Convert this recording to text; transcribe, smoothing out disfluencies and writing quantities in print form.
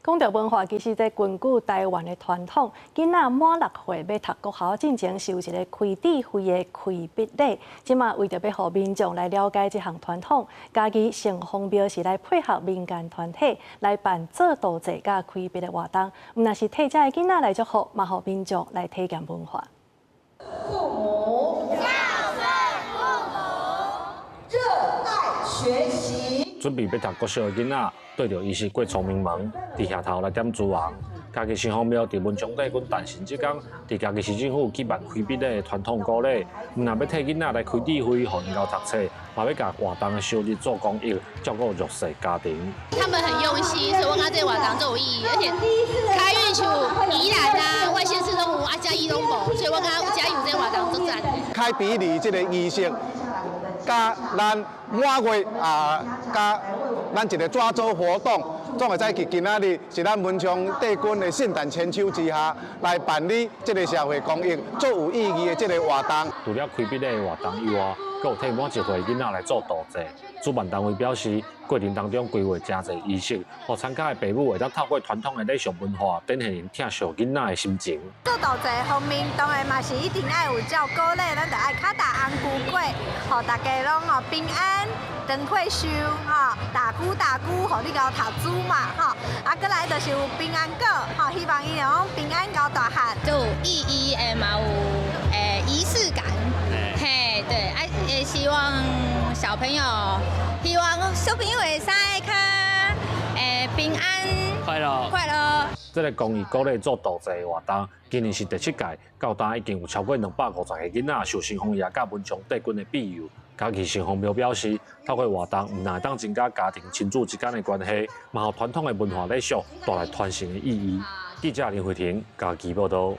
講著文化，其實這根據台灣的傳統，囡仔滿6歲欲讀國校進前是有一個開智慧的開筆禮。這馬為著欲予民眾來了解這項傳統，嘉義城隍廟是來配合民間團體來辦做道祭佮開筆的活動，毋但是替遮的囡仔來祝福，嘛予民眾來體驗文化。父母孝順父母，熱愛學習。準備欲讀國小的囡仔，綴著儀式過聰明門，佇額頭來點珠紅。嘉義城隍廟佇文昌帝君誕辰這工，佇嘉義市政府舉辦開筆禮的傳統古禮，毋但欲替囡仔來開智慧，予𪜶𠢕讀冊，嘛欲共活動的收入做公益，照顧弱勢家庭。他們很用心，所以我感覺這個活動足有意義，而且開運像宜蘭啊，外縣市攏有，啊嘉義攏無，所以我感覺嘉義有這個活動足讚。開筆禮這個儀式，佮咱滿月啊，佮咱一個紙做活動，總會使記今仔日是咱文昌帝君的聖誕千秋之下來辦理這個社會公益，足有意義的這個活動。除了開筆禮的活動以外，閣有替滿一歲囡仔來做道祭。主辦單位表示，過程當中規劃誠濟儀式，予參加的爸母會當透過傳統的禮俗文化，展現𪜶疼惜囡仔的心情。做道祭方面，當然嘛是一定愛有照古禮，咱就愛敲打紅龜粿，予大家攏吼平安長歲壽吼，大龜大龜，予你𠢕讀書嘛吼，啊，閣來就是有平安果，吼，希望𪜶攏平安𠢕大漢。就有意義的嘛有儀式感，嘿，對，啊，也希望小朋友，希望小朋友會使較平安快樂快樂。這個公益古禮做道祭的活動，今年是第七屆，到今已經有超過250個囡仔受城隍爺佮文昌帝君的庇佑。嘉義城隍廟表示，透過活動，毋但會當增加家庭親子之間的關係，嘛予傳統的文化禮俗帶來傳承的意義。記者林慧婷嘉義報導。